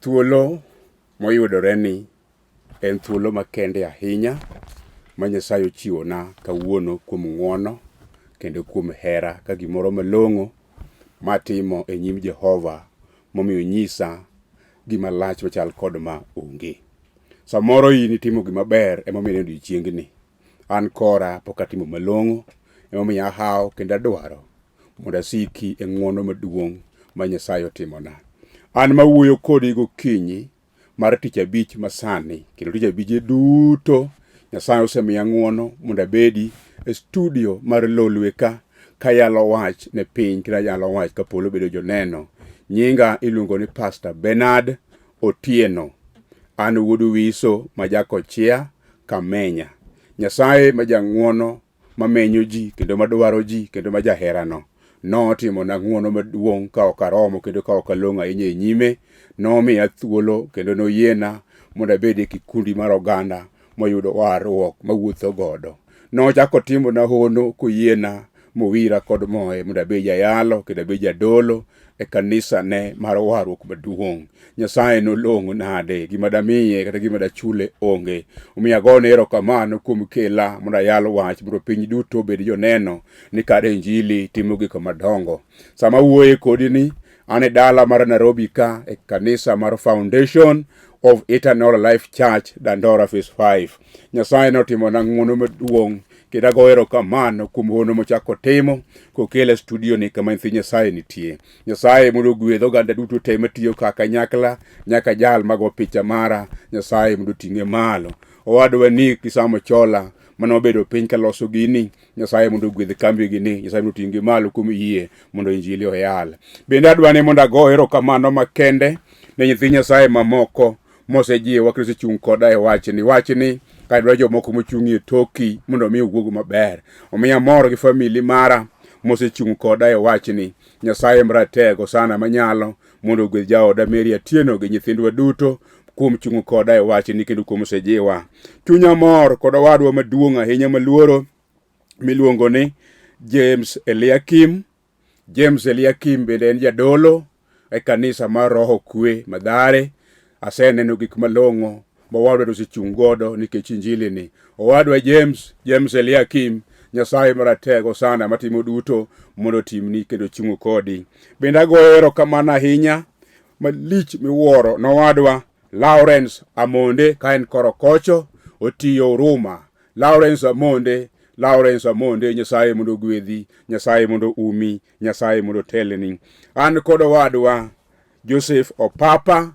Thuolo moyudoreni en thuolo makende ahinya ma Nyasaye ochiwona kawuono kuom ng'wono kendo kuom hera ka gimoro malong'o matimo e nyim Jehova momiyo onyisa gima lach machal kod ma onge. Samoro in itimo gima ber emomiyo ineno odiechiengni. An kora pok atimo malong'o emomiyo ahawo kendo adwaro mondo asiki e ng'wono maduong' ma Nyasaye otimona. An mawuoyo kodi gokinyi mar tich abich masani kendo tich abije duto Nyasaye osemiya ng'wono mondo abedi e studio mar Lolwe ka kayalo wach ne piny kendo ayalo wach ka polo bedo joneno. Nyinga iluongo ni Pastor Bernard Otieno. An wuod Wiso ma Jakochia Kamenya. Nyasaye ma jang'wono mamenyo ji kendo madwaro ji kendo ma jaherano notimona ng'wono maduong' ka ok aromo kendo ka ok along'o ahinya e nyime. Nomiya thuolo kendo noyiena mondo abed e kikundi mar oganda moyudo warruok mawuotho godo. Nochako otimona hono koyiena mowira kod moye mondo abed jayalo kendo abed jadolo e kanisa ne mar warruok maduong'. Nyasaye nolong'o nade, gima damiye kata gima dachule onge. Omiyo agone erokamano kuom kela mondo ayal wach mondo piny duto obed joneno ni kare Injili timo gik madongo. Sama awuoye kodi ni an e dala mar Nairobi ka e kanisa mar Foundation of Eternal Life Church Dandora Phase 5. Nyasaye notimona ng'wono maduong' kendo ago erokamano kuom hono mochako timo kokela e studio ni kama nyithi Nyasaye nitie. Nyasaye mondo ogwedh oganda duto te matiyo ka kanyakla nyaka jal mago picha mara Nyasaye mondo oting'e malo. Owadwa Nick Isamo Chola mane obedo piny ka loso gini Nyasaye mondo ogwedh kambi gini Nyasaye mondo oting'gi malo kuom yie mondo injili oyal. Bende adwa ni mondo ago erokamano makende ne nyithi Nyasaye mamoko mosejiwa kendo osechung' koda e wachni. Wachni ka idwaro jomoko mochung' e toki mondo mi owuog maber. Omiyo amor gi famili mara mosechung' koda e wachni. Nyasaye maratego sana manyalo mondo ogwedh jaoda Mary Atieno gi nyithindwa duto kuom chung' koda e wachni kendo kuom osejiwa. Chunya mor kod owadwa maduong' ahinya maluoro miluongo ni James Eliakim. James Eliakim bende en jadolo e kanisa mar Roho Kwe Mathare. Aseneno gik malong'o ma owadwa osechung' godo nikech injili ni. Owadwa James, James Eliakim, Nyasaye maratego sana matimo duto mondo otimni kendo chung' kodi. Bende agoyo erokamano ahinya malich miwuoro nowadwa Lawrence Amonde ka en Korokocho otiyo Huruma. Lawrence Amonde, Lawrence Amonde, Nyasaye mondo ogwedhi, Nyasaye mondo umi, Nyasaye mondo otelni. An kod owadwa Joseph Opapa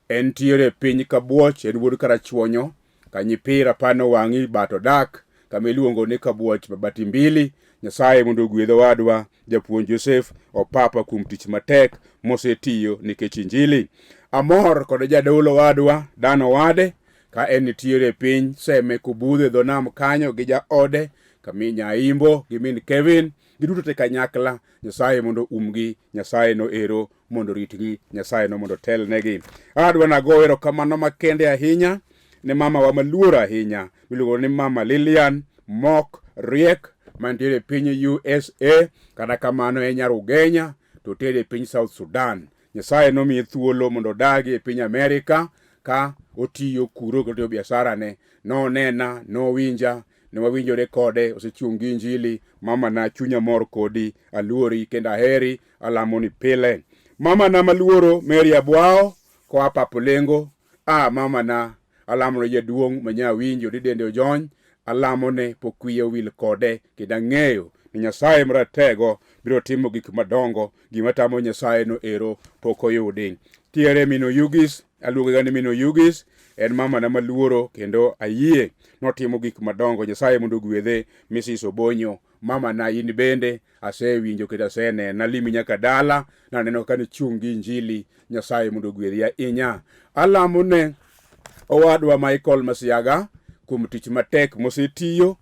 entiere e piny Kabuoch, en wuod Karachuonyo, Kanyipira pano wang'i but odak kama iluongo ni Kabuoch Mabati Mbili. Nyasaye mondo ogwedh owadwa japuonj Joseph Opapa kuom tich matek mosetiyo nikech Injili. Amor kod jadolo wadwa Dan Owade ka en nitiere e piny Seme Kobudho e dho nam kanyo gi jaode kami Nyaimbo gi min Kevin giduto te kanyakla. Nyasaye mondo umgi, Nyasaye no ero mondo oritgi, Nyasaye no mondo otelnegi. Adwa nago erokamano makende ahinya ne mama wa maluor ahinya miluongo ni Mama Lilian Mok Riek mantiere e piny USA, kata kamano en nyar Ugenya to otere e piny South Sudan. Nyasaye nomiye thuolo mondo odagi e piny Amerika ka otiyo kuro kendo otiyo biashara ne. Nonena, nowinja, ne wawinjore kode, osechung' gi Injili. Mama na chunya mor kodi, aluori kendo aheri, alamoni pile. Mama na maluoro Mary Abwao koa Papolengo, a mama na alamo ne jaduong' ma nyawinjo ni dende ojony, alamone pok wiye owil kode kendo ang'eyo ni Nyasaye maratego biro timo gik madongo, gima tamo Nyasaye no ero pok oyudi. Tiere min Oyugis, aluonge ga ni min Oyugis, en mama na maluoro kendo ayie notimo gik madongo. Nyasaye mondo ogwedhe. Mrs Obonyo, mama na in bende asewinjo kendo aseneno, nalimi nyaka dala, naneno ka nichung' gi Injili. Nyasaye mondo ogwedhi ahinya. Alamo ne owadwa Michael Masiaga kuom tich matek mosetiyo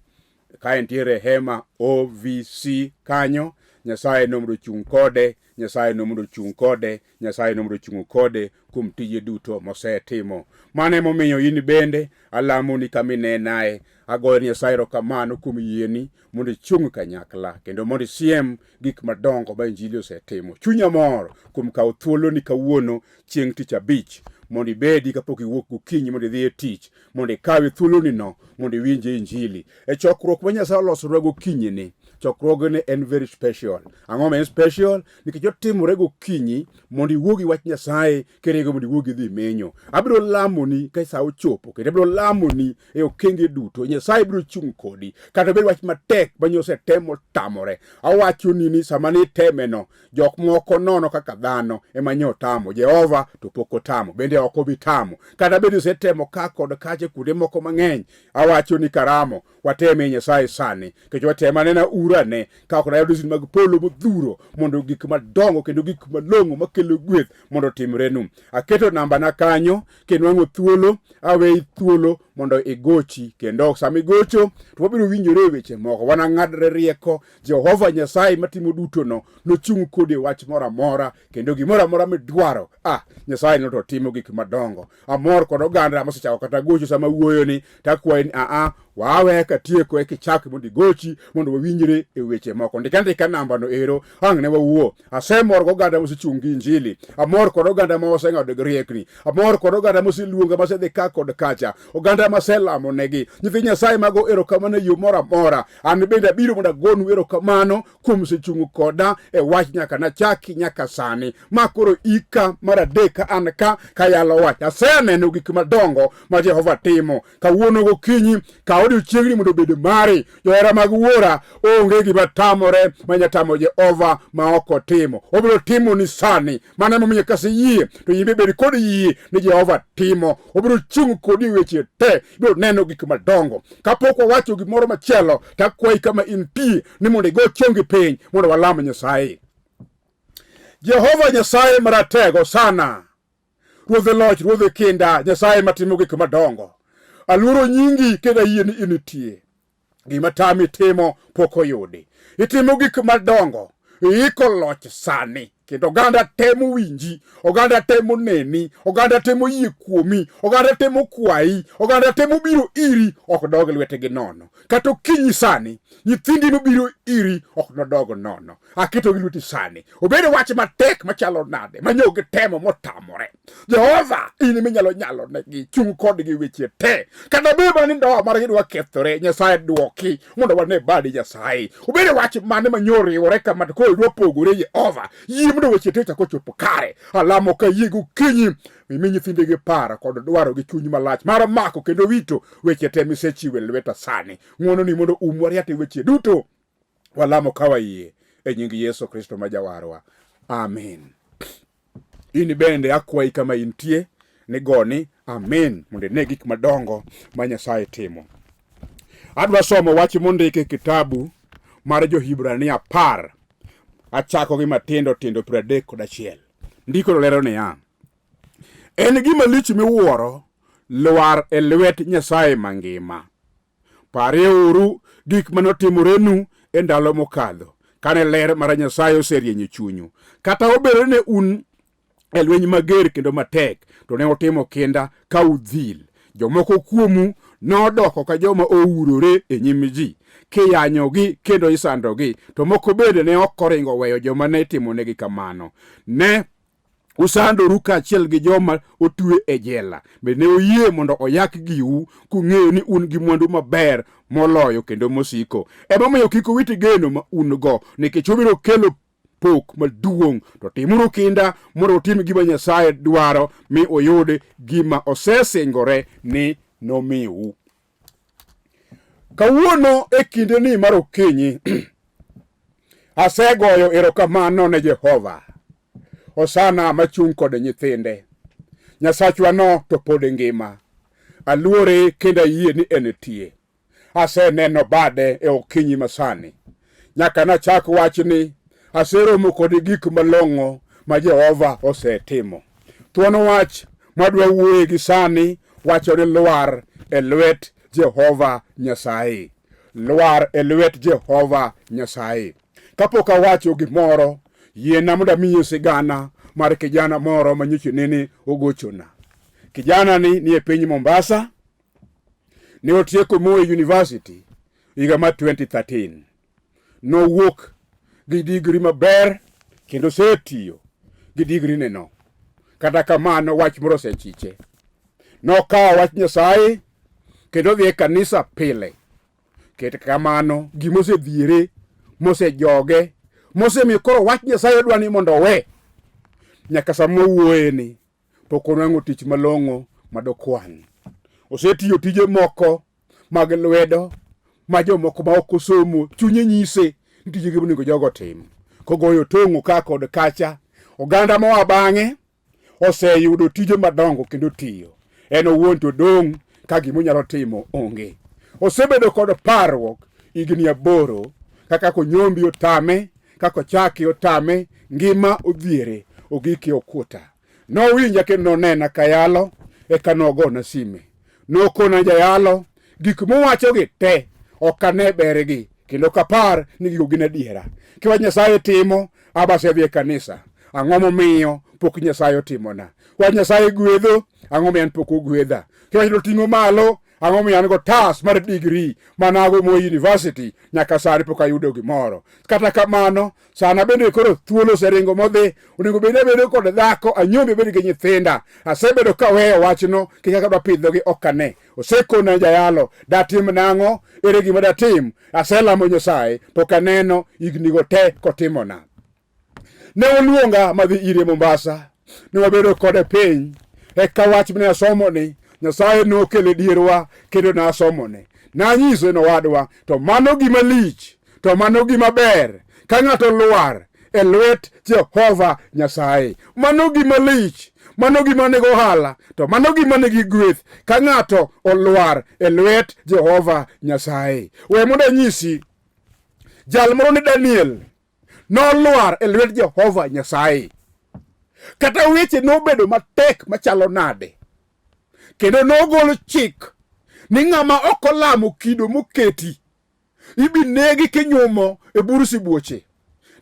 ka entiere e hema OVC kanyo. Nyasaye no mondo ochung' kode, Nyasaye no mondo ochung' kode, Nyasaye no mondo ochung' kode kuom tije duto mosetimo. Mano emomiyo in bende alamoni kama inenae, agoyo ni Nyasaye erokamano kuom yieni mondo ichung' kanyakla kendo mondo isiem gik madongo ma Injili osetimo. Chunya mor kuom kawo thuoloni kawuono chieng' tich abich mondo ibedi kapok iwuok gokinyi mondo idhi e tich, mondo ikawe thuolonino mondo iwinje Injili. E chokruok ma Nyasaye olosonwa gokinyini, chokruogni en very special. Ang'o ma en special? Nikech otimore gokinyi mondo iwuo gi wach Nyasaye kiringo mondo iwuog idhi menyo. Abiro lamoni ka sa ochopo kendo abiro lamoni e okenge duto. Nyasaye biro chung' kodi kata obed wach matek ma nyosetem otamore. Awachoni ni sama nitemeno, jok moko nono kaka dhano ema nyo otamo. Jehova to pok otamo, bende ok obi tamo. Kata bed ni osetemo ka kod kacha kuonde moko mang'eny, awacho ni karamo wateme Nyasaye sani, nikech watema anena urane ka ok nayudo sin mag polo modhuro mondo gik madongo kendo gik malong'o makelo gweth mondo otimrenu. Aketo nambana kanyo, kinwang'o thuolo aweyi thuolo mondo igochi, kendo sama igocho to wabiro winjore e weche moko, wanang'adre rieko. Jehova Nyasaye matimo dutono nochung' kodi e wach moro amora kendo gimoro amora midwaro. Ah, Nyasaye no to timo gik madongo. Amor kod oganda mosechako kata gocho sama wuoyoni, takwayi ni aa wawe katieko eka ichak mondo igochi mondo wawinjre e weche moko. Ndik andika nambano ero ang' ne wawuo. Asemor gi oganda mosechung' gi Injili, amor kod oganda ma oseng'ado gi riekni, amor kod oganda moseluonga masedhi ka kod kacha, oganda maselamo negi. Nyithi Nyasaye mago erokamano e yo moro amora. An bende abiro mondo agonu erokamano kuom osechung' koda e wach nyaka nachaki nyaka sani. Ma koro ika mar adek ka an ka kayalo wach. Aseneno gik madongo ma Jehova timo. Kawuono gokinyi, kaw odiechiengni mondo obed mari. Johera mag Wuora, onge gima tamore ma tamo Jehova ma ok otimo. Obiro timo ni sani. Mano emomiyo kaseyie to in be bed kod yie ni Jehova timo. Obiro chung' kodi e weche te. Ibiro neno gik madongo. Kapok wawacho gimoro machielo, to akwayi kama intie ni mondo igo chongi piny mondo walam Nyasaye. Jehova Nyasaye maratego sana, Ruodh loch, Ruodh kinda, Nyasaye matimo gik madongo. Aluoro nyingi kendo ayie ni initie. Gima tami timo pok oyudi. Itimo gik madongo, iiko loch sani kendo oganda temo winji, oganda temo neni, oganda temo yie kuomi, oganda temo kwayi, oganda temo biro iri, ok dog lwetegi nono. Kata okinyi sani, nyithindi mobiro iri ok nodog nono. Aketo gi lweti sani. Obedo wach matek machalo nade, manyo gitemo motamore. Jehova, in ema inyalo nyalo negi, chung' kodgi weche te. Kata bed mana ni ndoa margi dwa kethore, Nyasaye dwoki mondo wane badi Nyasaye. Obedo wach mane manyo riwore kama to koro dwa pogore Jehova. Yie mondo weche te ochak ochopo kare. Alamo ka yie gokinyi, imi nyithindegi paro kod dwaro gi chuny malach mar mako kendo rito weche te misechiwo e lweta sani. Ng'wononi mondo umwa riat e weche duto. Walamo ka wayie e nying Yesu Kristo ma Jawarwa. Amen. In bende akwayi kama intie ni goni amen mondo ine gik madongo ma Nyasaye timo. Adwa somo wach mondik e kitabu mar Jo-Hibrania 10 achako gi matindo tindo 31. Ndiko lero niya, en gima lich miwuoro lwar e lwet Nyasaye mangima. Parieuru gik ma notimorenu e ndalo mokadho, kane ler mar Nyasaye oserieny e chunyu. Kata obedo ni un e lweny mager kendo matek, to ne utimo kinda ka udhil. Jomoko kuomu nodoko ka joma ourore e nyim ji, kiyanyogi kendo isandogi, to moko bende ne ok oringo weyo joma ne itimonegi kamano. Ne usandoru kaachiel gi joma otwe e jela. Be ne uyie mondo oyak giu kung'eyo ni un gi mwandu maber moloyo kendo mosiko. Emomiyo kik uwit geno ma un go, nikech obiro kelo pok maduong'. To timuru kinda mondo utim gima Nyasaye dwaro mi uyud gima osesingore ni nomiu. Kawuono e kindeni mar okinyi asegoyo erokamano ne Jehova. Hosana machung' kod nyithinde. Nyasachwa no to pod ngima. Aluore kendo ayie ni en tie. Aseneno bade e okinyi masani. Nyaka nachak wachni, aseromo kod gik malong'o ma Jehova osetimo. Thuon wach mwadwa wuoye gi sani wacho ni lwar e lwet Jehova Nyasaye. Lwar e lwet Jehova Nyasaye. Kapok awacho gimoro, yiena mondo amiyi sigana mar kijana moro ma nyocha nene ogochona. Kijana ni nie piny Mombasa, ne otieko Moi University higa mar 2013. Nowuok gi digri maber kendo osetiyo gi digri ne no. Kata kamano wach moro osechiche. Nokawo wach Nyasaye kendo odhi e kanisa pile. Ket kamano gima osedhiere, mosejoge, mosemiyo koro wach Nyasaye odwa ni mondo owe. Nyaka sama wawuoye ni pok onwang'o tich malong'o madokwan. Osetiyo tije moko mag lwedo ma jomoko ma ok osomo chunye nyise ni tijegi onego jogo otim. Kogoyo tong'o ka kod kacha, oganda moa bang'e oseyudo tije madongo kendo tiyo. En owuon to dong' ka gima onyalo timo onge. Osebedo kod parruok higni 8 kaka konyombi otame, kaka ochaki otame, ngima odhiere, ogike okuta. Nowinja kendo nonena kayalo, eka nogona sime. Nokona jayalo, gik muwachogi te ok ane bergi kendo ok apar ni gigo gin adiera. Kiwach Nyasaye timo, aba asedhi e kanisa. Ang'o momiyo pok Nyasaye otimona? Wach Nyasaye gwedho, ang'o momiyo an pok ogwedha? Kiwach oting'o malo, ang'o momiyo an gotas mar digri manago Moi University nyaka sani pok ayudo gimoro. Kata kamano, sana bende koro thuolo oseringo modhi, onego bed ni abedo kod dhako, anyombi abed gi nyithinda. Asebedo kaweyo wachno kik kaka adwa pidhogi ok ane. Osekona jayalo, datim nang'o? Ere gima datim? Aselamo Nyasaye, pok aneno hignigo te kotimona. Ne oluonga madhi ire Mombasa, ne wabedo kode piny, eka wach mane asomoni Nyasaye nokelo e dierwa kendo nasomone. Nanyise nowadwa, to mano gima lich, to mano gima ber ka ng'ato lwar e lwet Jehova Nyasaye. Mano gima lich, mano gima nigi ohala, to mano gima nigi gweth ka ng'ato olwar e lwet Jehova Nyasaye. We mondo anyisi, jal moro ni Daniel nolwar e lwet Jehova Nyasaye. Kata weche nobedo matek machalo nade, kendo nogol chik ni ng'ama ok olamo kido moketi ibi negi kinyumo e bur sibuoche.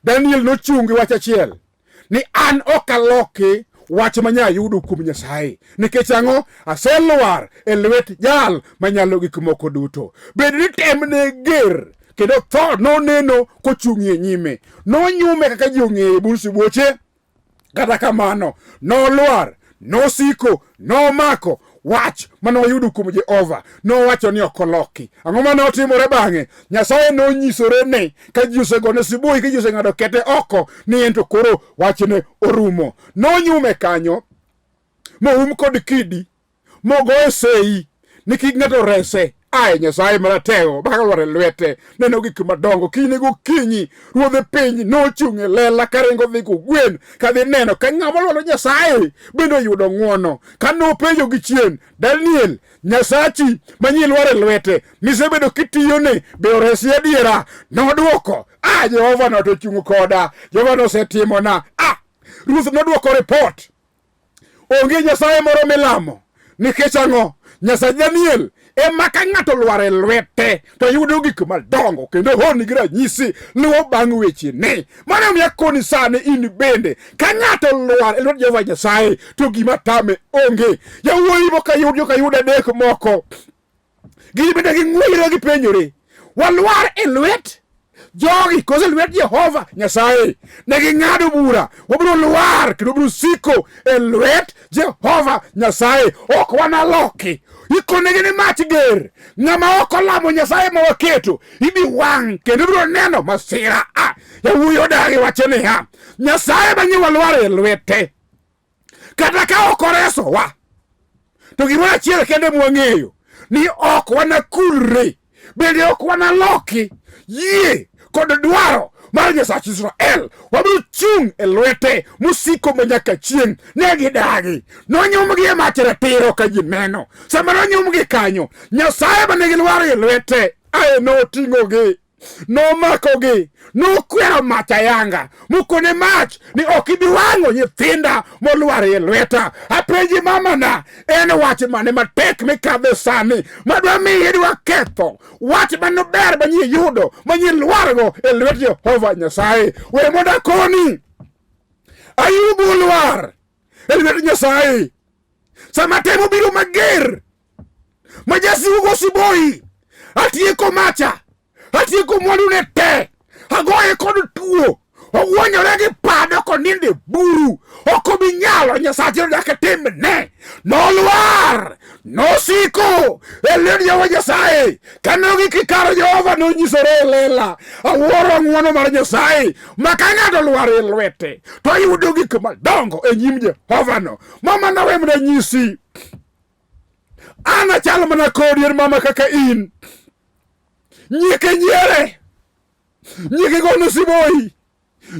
Daniel nochung' gi wach achiel ni an ok aloki wach ma ayudo kuom Nyasaye. Nikech ang'o? Aselwar e lwet jal manyalo gik moko duto. Bed ni tem ne ger kendo tho noneno kochung' e nyime. Nonyume kaka ji ong'eyo e bur sibuoche. Kata kamano, nolwar, nosiko, nomako wach mane wayudo kuom Jehova. Nowacho ni ok oloki. Ang'o mane otimore bang'e? Nyasaye nonyisore ni ka ji osegone siboi, ka ji oseng'ado kete oko, ni en to koro wachne orumo. Nonyume kanyo, moum kod kidi, mogoye sei ni kik ng'ato rese. Ae Nyasaye maratego baka lwar e lwete neno gik madongo. Kinyne gokinyi ruodhe piny nochung' e lela karingo dhi kogwen kadhi neno ka ng'ama olwaro Nyasaye bende oyudo ng'wono. Ka nopenjo gi chien, Daniel, Nyasachi manyi lwar e lwete misebedo kitiyone be oresi adiera? Nodwoko, ah, Jehova no to ochung' koda, Jehova nosetimona. Ah, ruoth nodwoko ripot Onge Nyasaye moro milamo. Nikech ang'o? Nyasach Daniel ema ka ng'ato lwar e lwete to yudo gik madongo kendo honni gi ranyisi luwo bang' wechene. Mano omiyo akoni sani in bende ka ng'ato lwar e lwet Jehova Nyasaye to gima tame onge. Yawuoyi moko ayud joka yud adek moko gin bende ging'weyre gipenjore walwar e lwet jogi koso e lwet Jehova Nyasaye. Ne ging'ado bura, wabiro lwar kendo wabiro siko e lwet Jehova Nyasaye, ok wanaloki. Ikonegi ni mach ger, ng'ama ok olamo Nyasaye ma waketo ibi wang' kendo ibiro neno masira. Ah, yawuoyi odagi wacho niya, Nyasaye ma walwar e lwete kata ka ok oresowa to gimoro achiel kende mwang'eyo ni ok wanakulre bende ok wanaloki yie kod dwaro mar Nyasach Israel. Wabiro chung' e lwete mosiko manyaka chieng'. Ne gidagi, nonyumgi e mach ratiro ka ji neno. Sama nonyumgi kanyo, Nyasaye mane gilwaro e lwete ae noting'ogi nomakogi, nokwero mach ayanga, mokone mach ni ok ibi wang'o nyithinda molwar e lweta. Apenji mamana, en wach mane matek mikadhe sani madwa miyi idwa ketho wach mano ber manyi yudo manyi lwargo e lwet Jehova Nyasaye? We mondo akoni, Ayubu olwar e lwet Nyasaye sama tem obiro mager ma jasigu go siboi, atieko macha, atieko mwandune te, agoye kod tuo. Ogwonyore gi pado konindo e buru. Ok obi nyalo Nyasache odak timne. Nolwar, nosiko e lwet Jehova Nyasaye. Kane ogik e kar Jehova nonyisore e lela. Awuoro ng'wono mar Nyasaye ma ka ng'ato olwar e lwete to oyudo gik madongo e nyim Jehova no. Mama nawe mondo anyisi. An achal mana kodi en mama kaka in. Nyike nyiere. Nyike gono siboi.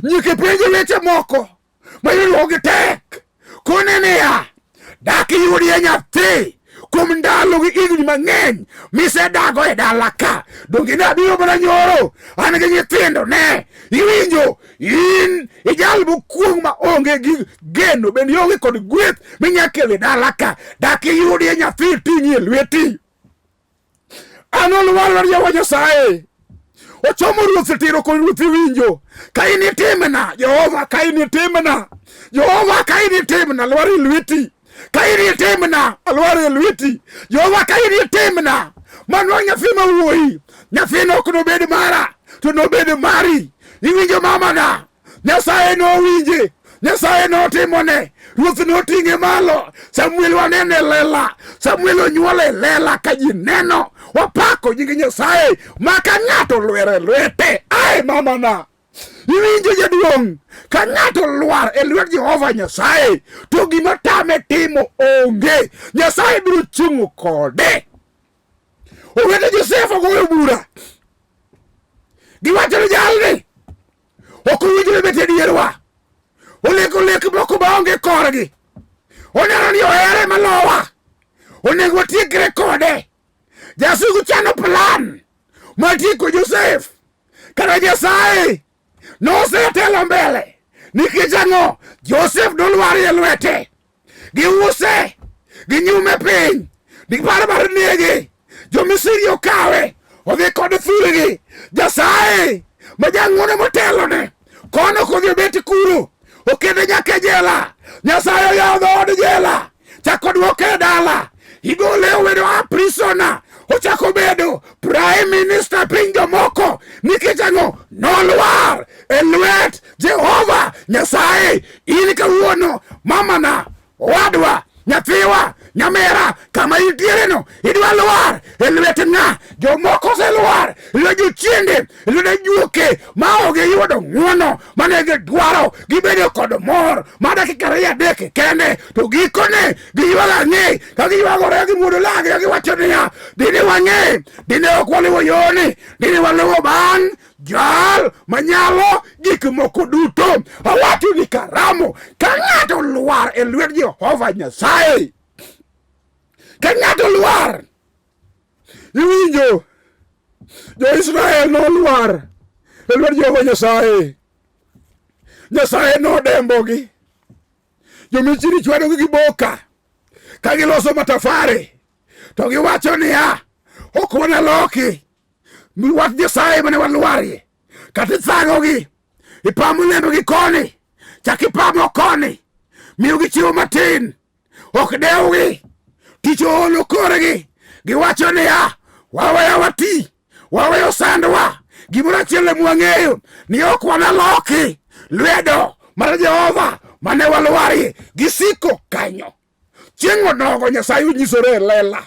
Nyike penjo weche moko ma yudo tek. Kone niya, dak iyudie nyathi kuom ndalo gi higni mang'eny misedago e dala ka. Donge ne abiro mana nyoro an gi nyithindo ne iwinjo in ijal mokuong' ma onge gi geno bende ionge kod gweth minya kelo e dala ka. Dak iyudie nyathi ting'i e lweti. An olwar mar Jehova Nyasaye. Ochomo ruoth tiro kod ruoth iwinjo. Ka in itimna, Jehova, ka in itimna. Jehova, ka in itimna, lwar e lweti. Ka in itimna, alwar e lweti. Jehova, ka in itimna, manwa nyathi ma wuoyi. Nyathino ok nobed mara, to nobed mari. Iwinjo mamana? Nyasaye nowinje, Nyasaye notimone, ruoth noting'e malo. Samuel wanene e lela, Samuel onyuol e lela ka ji neno. Wapako nying Nyasaye ma ka ng'ato olwer e lwete. Ae mamana, iwinjo jaduong' ka ng'ato lwar e lwet Jehova Nyasaye to gima tame timo onge. Nyasaye biro chung' kode. Owete Josef ogoyo bura, giwacho ni jalni ok owinjore bet e dierwa. Oleko lek moko maonge korgi. Oneno ni ohere malowa. Onego watiekre kode. Jasigu chano plan mar tieko Josef. Kata Nyasaye nosetelo mbele. Nikech ang'o? Josef nolwar e lwete. Giuse, ginyume piny, giparo mar nege. Jo-Misri okawe, odhi kod thurgi. Nyasaye ma jang'wono motelone, kono kodhi obet kuro, okete nyaka e jela. Nyasaye oyawo dhood jela, chako dwoke e dala. Igole obedo a prisoner, ochako bedo prime minister piny jomoko. Nikech ang'o? Nolwar e lwet Jehova Nyasaye. In kawuono mamana, owadwa, nyathiwa, nyamera, kama intiereno idwa lwar e lwet ng'a? Jomoko oselwar e lwet jochiende, e lwet ajuoke ma ok giyudo ng'wono mane gidwaro, gibedo kod mor ma dakika ariyo adek kende, to gikone giywago ang'e ka giywagore gimuodo lagi ka giwacho niya, dine wang'e, dine ok waluwo yoni, dine waluwo bang' Jal manyalo gik moko duto. Awacho ni karamo ka ng'ato lwar e lwet Jehova Nyasaye. Ka ng'ato lwar, iwinjo, Jo-Israel nolwar e lwet Jehova Nyasaye. Nyasaye nodembogi. Jo-Misri chwadogi gi boka ka giloso matafare to giwacho niya, ok wanaloki wach Nyasaye mane walwarie kata ithagogi ipamo lembgi koni chak ipamo koni miyogi chiwo matin ok dewgi tich oolo korgi giwacho niya waweya wati waweyo sandwa gimoro achiel emwang'eyo ni ok wanaloki lwedo mar Jehova mane walwarie gisiko kanyo Chieng' onogo Nyasaye onyisore e lela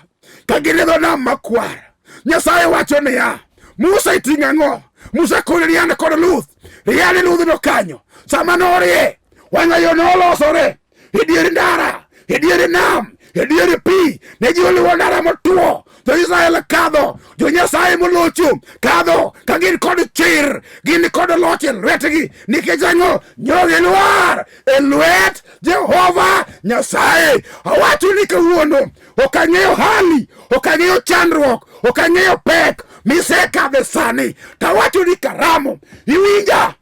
ka gin e dho nam makwar. Nyasaye wacho niya, Musa iting'o ang'o? Musa kone ni an kod luth. Riane ludhno kanyo. Sama norie, wang'ayo nolosore e dier ndara, e dier nam, e dier pi. Ne ji oluwo ndara motwo. Jo-Israel kadho, jo-Nyasaye molocho kadho ka gin kod chir, gin kod loch e lwetgi. Nikech ang'o? Nyo gilwar e lwet Jehova Nyasaye. Awacho ni kawuono ok ang'eyo hali, ok ang'eyo chandruok, ok ang'eyo pek misekadhe sani, to awacho ni karamo iwinja.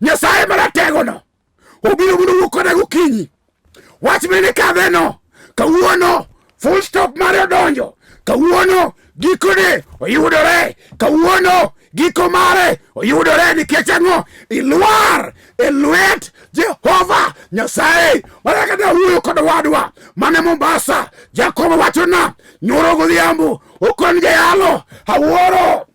Nyasaye marategono obiro mondo owuo koda gokinyi. Wach mane kadheno kawuono full stop mare odonjo kawuono gikone oyudore kawuono giko mare oyudore nikech ang'o ilwar e lwet Jehova Nyasaye. Mana kaka nawuoyo kod owadwa mane Mombasa, Jakobo wachona nyoro godhiambo okon jayalo, awuoro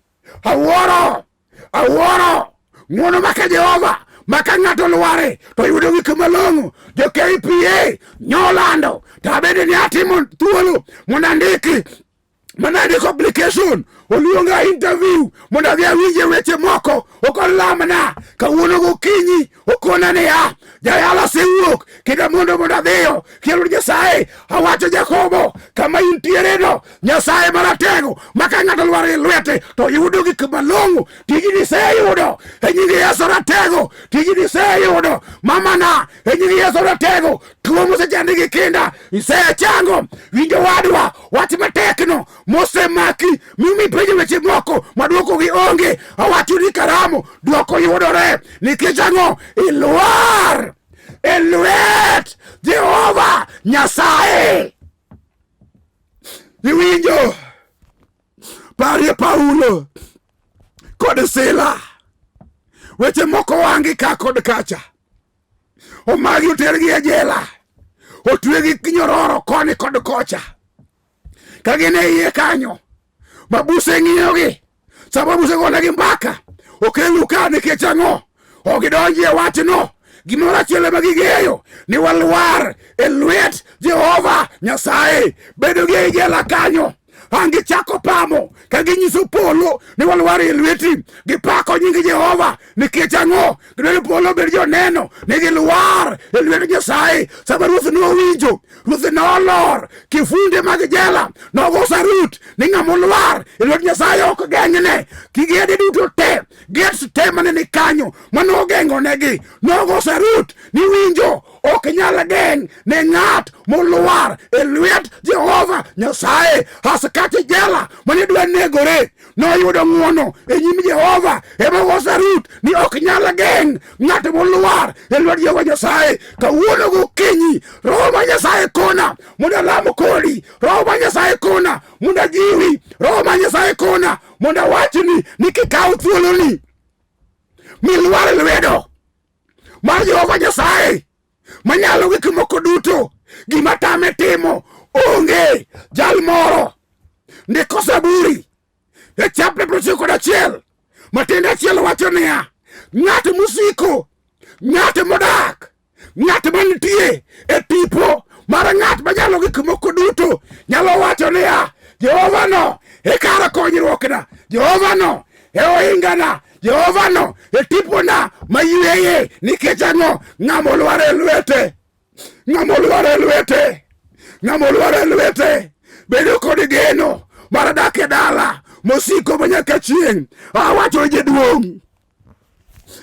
awuoro awuoro. Ng'wono maka Jehova maka ng'ato lware to yudo gik malong'o. Jo KPA nyolando to abende ni atimo thuolo mondo andiki mana andiko application oluonga interview mondo adhi awinje weche moko ok olamna kawuono gokinyi okona niya jayalo asewuok kendo mondo adhiyo kelo Nyasaye awacho Jakobo kama intiereno Nyasaye maratego ma ka ng'ato lwar e lwete to yudo gik malong'o tijni iseyudo e nying Yesu ratego tijni iseyudo mamana e nying Yesu ratego tuo mosechandi gi kinda isechango winjo wadwa wach matekno mosemaki mimi penjo weche moko ma dwokogi onge awacho ni karamo dwoko yudore nikech ang'o ilwar e lwet Jehova Nyasaye iwinjo parie Paulo kod Sila weche moko wangi ka kod kacha omagi otergi e jela otwegi nyororo koni kod kocha ka gin e iye kanyo mabuse ng'iyogi sama mabuse gonegi mbaka okelu ka nikech ang'o ok gidonji e wachno gimoro achiel ema ging'eyo ni walwar e lwet Jehova Nyasaye bedo gi ei jela kanyo ang' gichako pamo ka ginyiso polo ni walwar e lweti gipako nying Jehova nikech ang'o gidwaro polo obed joneno ni gilwar e lwet Nyasaye sama ruoth nowinjo ruoth nolor kifunde mag jela nogo sarut ni ng'ama olwar e lwet Nyasaye ok geng'ne kigede duto te gates te mane ni kanyo mane ogeng'onegi nogo sarut ni winjo ok nyal geng' ne ng'at molwar e lwet Jehova Nyasaye. Askache jela mane dwa negore noyudo ng'wono e nyim Jehova ema ogo sarut ni ok nyal geng' ng'at molwar e lwet Jehova Nyasaye. Kawuono gokinyi Roho mar Nyasaye kona mondo alam kodi, Roho mar Nyasaye kona mondo ajiwi, Roho mar Nyasaye kona mondo awachni ni kikaw thuoloni milwar e lwedo mar Jehova Nyasaye manyalo gik moko duto, gima tame timo onge. Jal moro ndiko Zaburi e chapter 91 matindo achiel wacho niya, ng'at mosiko, ng'at modak, ng'at mantie e tipo mar ng'at manyalo gik moko duto nyalo wacho niya, Jehova no e kar konyruokna, Jehova no e ohingana, Jehova no e tipona mayweye. Nikech ang'o? Ng'ama olwar e lwete, ng'ama olwar e lwete, ng'ama olwar e lwete bedo kod geno mar dak e dala mosiko manyaka chieng'. Awacho jaduong',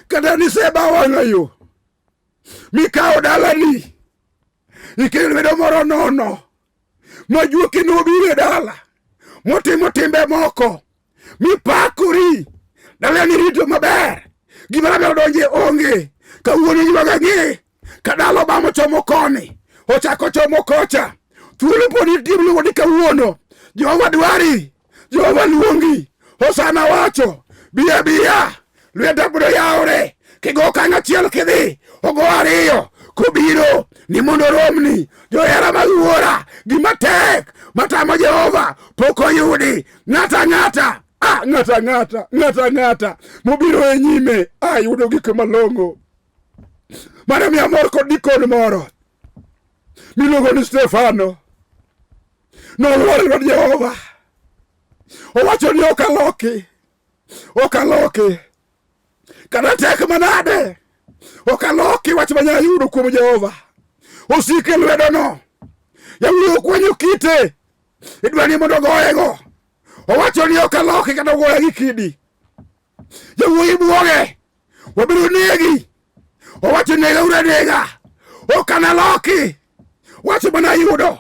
kata niseba wang'a yo mikawo dalani ikelo lwedo moro nono majuoki nobiro e dala motimo timbe moko mipakori dalani rito maber gimoro amora donje onge kawuono ywaga ng'e ka dala obamo chomo koni ochako chomo kocha thuolo pod nitie miluongo ni kawuono Jehova dwari Jehova luongi Hosana wacho biya biya lweta biro yawore kigo okang' achiel kidhi ogo ariyo kobiro ni mondo oromni johera mag wuora gima tek matamo Jehova pok oyudi ng'ata ang'ata ah, ng'ata ang'ata ng'ata ang'ata mobiro e nyime ah, yudo gik malong'o. Mano miyo amor kod dikon moro miluongo ni Stefano nolwar e lwet Jehova owacho ni ok aloki ok aloki kata tek manade ok aloki wach manya yudo kuom Jehova osik e lwedono yawuoyi okwanyo kite idwa ni mondo ogoyego owacho ni ok aloki kata ogoya gi kidi yawuoyi buoge wabiro negi owacho nega uru anega ok analoki wach mana yudo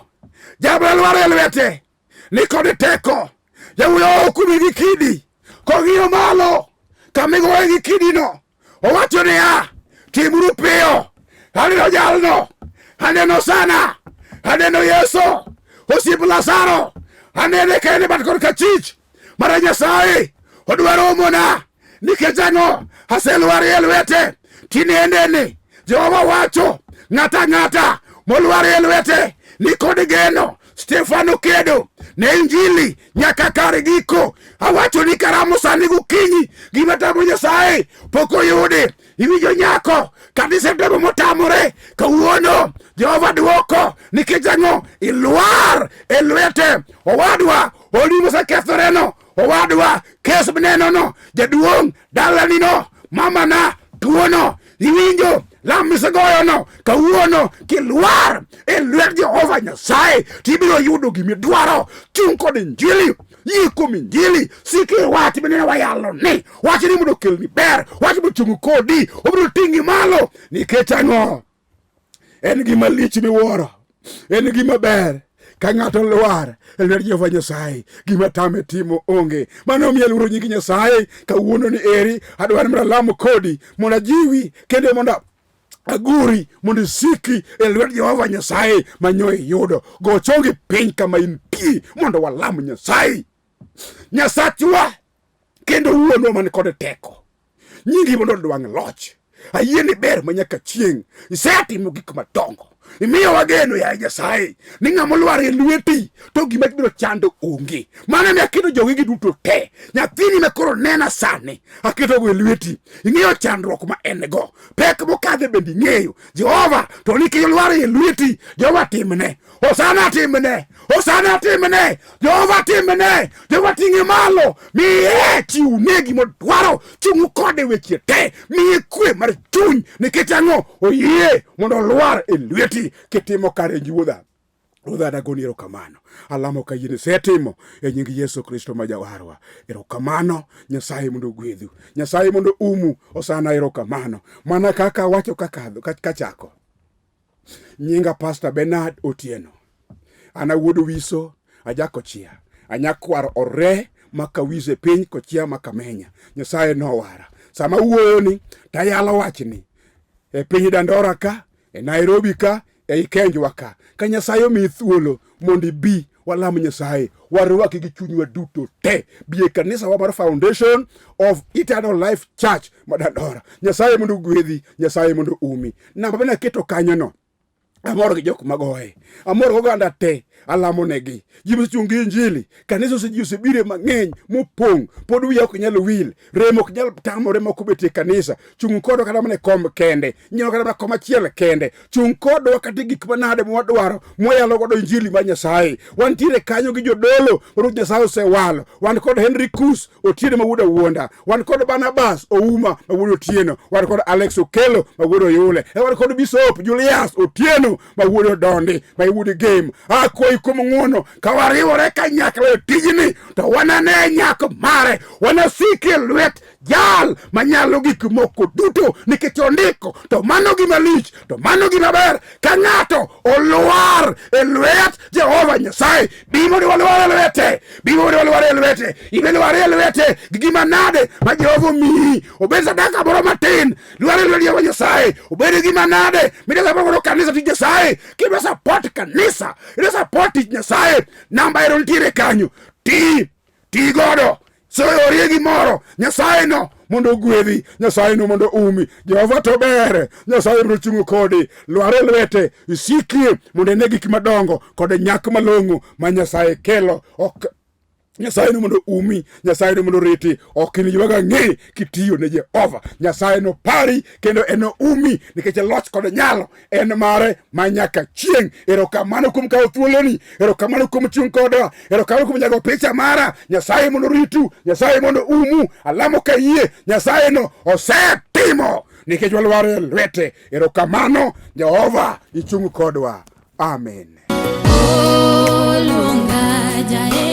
jabla lwar e lwete ni kod teko yawuoyi okume gi kidi kong'iyo malo kama igoye gi kidino owacho niya timuru piyo aneno jalno aneno sana aneno Yesu osiep Lazaro anene ka en e bat korka achich mara Nyasaye odwa romona nikech ang'o aselwar e lwete tinendeni Jehova wacho ng'ata ang'ata molwar e lwete ni kod geno Stefano kedo ne injili nyaka kar giko. Awacho ni karamo sani gokinyi, gima tamo Nyasaye pok oyudi. Iwinjo nyako, kanisa temo motamore, kawuono Jehova dwoko nikech ang'o? Ilwar e lwete. Owadwa, odi mosekethoreno, owadwa, kes minenono, jaduong' dalanino, mamana, tuono, iwinjo lam misegoyono kawuono kilwar e lwet Jehova Nyasaye tibiro yudo gimidwaro. Chung' kod injili, yie kuom injili, sik e wach minene wayalo ni wach ni mondo okelni ber, wach mondo ochung' kodi, obiro ting'i malo. Nikech ang'o? En gima lich miwuoro, en gima ber ka ng'ato lwar e lwet Jehova Nyasaye, gima tame timo onge. Mano omiyo aluoro nying Nyasaye kawuono ni eri adwaro mondo alam kodi mondo ajiwi kendo mondo aguri mondo isiki e lwet Jehova Nyasaye manyo iyudo. Go chongi piny kama intie mondo walam Nyasaye. Nyasachwa kendo wuonwa man kod teko. Nyingi mondo odwang' loch. Ayie ni ber ma nyaka chieng'. Isetimo gik madongo. Imiyowa geno yaye Nyasaye ni ng'ama olwar e lweti to gima biro chando onge. Mano ema aketo jogegi duto te. Nyathini ma koro nena sani aketogo e lweti. Ing'eyo chandruok ma en go. Pek mokadhe bende ing'eyo. Jehova to nikech olwar e lweti, Jehova timne. Hosana timne. Hosana timne. Jehova timne. Jehova ting'e malo. Miye chiwne gima odwaro. Chung' kode weche te. Miye kwe mar chuny. Nikech ang'o? Oyie mondo olwar e lweti kitimo kare wuodha. Ruodha adagoni erokamano. Alamo ka yie isetimo e nying Yesu Kristo ma jawarwa. Erokamano Nyasaye mondo ogwedhu. Nyasaye mondo umu. Osana erokamano. Mana kaka awacho kakadho kachako. Nyinga Pastor Bernard Otieno. An awuod Wiso, ajakochia. Anyakwar ore maka Wiso e piny kochia makamenya. Nyasaye nowara. Sama wuoyoni tayalo wachni e piny Dandora ka, e Nairobi ka, ei Kenjwa ka. Ka Nyasaye omiyi thuolo mondo ibi walam Nyasaye, warwaki gi chunywa duto te. Bi e kanisa wa mar Foundation of Eternal Life Church ma Dandora. Nyasaye mondo ogwedhi, Nyasaye mondo umi. Namba mane aketo kanyono, amor gi jok magoye, amor gi oganda te, alamo negi. Ji mosechung' gi injili, kanisa ose ji osebire mang'eny mopong', pod wiya ok nyal wil, rem ok nyal tamore mok obet e kanisa. Chung' kodwa kata mana e kom kende, nyalo kata mana kom achiel kende. Chung' kodwa kata e gik manade mwadwaro, mwayalo godo injili mar Nyasaye. Wantiere kanyo gi jodolo, Ruoth Nyasaye osewalo. Wan kod Henry Kus Otieno ma wuod Awuonda, wan kod Barnabas Ouma ma wuod Otieno, wan kod Alex Okelo ma wuod Oyule, e wan kod Bishop Julius Otieno ma wuod Odondi ma wuod Gem. Akwayi kuom ng'wono ka wariwore kanyakla e tijni to wanane nyak mare, wanasiki e lwet jal manyalo gik moko duto nikech ondiko. To mano gima lich, to mano gima ber ka ng'ato olwar e lwet Jehova Nyasaye. Bi mondo walwar e lwete, bi mondo walwar e lwete, ibe lwar e lwete gi gima nade ma Jehova omiyi, obed sadaka moro matin, lwar e lwet Jehova Nyasaye, obed gima nade midwa support godo kanisa tij Nyasaye, kidwa support kanisa, idwa support tich Nyasaye, namba ero nitiere kanyo, ti ti godo soyorie gimoro Nyasaye no mondo ogwedhi, Nyasaye no mondo umi. Jehova to ber, Nyasaye biro chung' kodi, lwar e lwete, isikie mondo ine gik madongo kod nyak malong'o ma Nyasaye kelo. Ok Nyasaye no mondo umi, Nyasaye no mondo riti, ok iniywag ang'e kitiyo ne Jehova. Nyasaye no pari kendo enoumi nikech loch kod nyalo en mare ma nyaka chieng'. Erokamano kuom kawo thuoloni, erokamano kuom chung' kodwa, erokamano kuom jago picha mara. Nyasaye mondo ritu, Nyasaye mondo umu. Alamo ka yie, Nyasaye no osetimo nikech walwar e lwete. Erokamano Jehova, ichung' kodwa. Amen. Oluonga jae.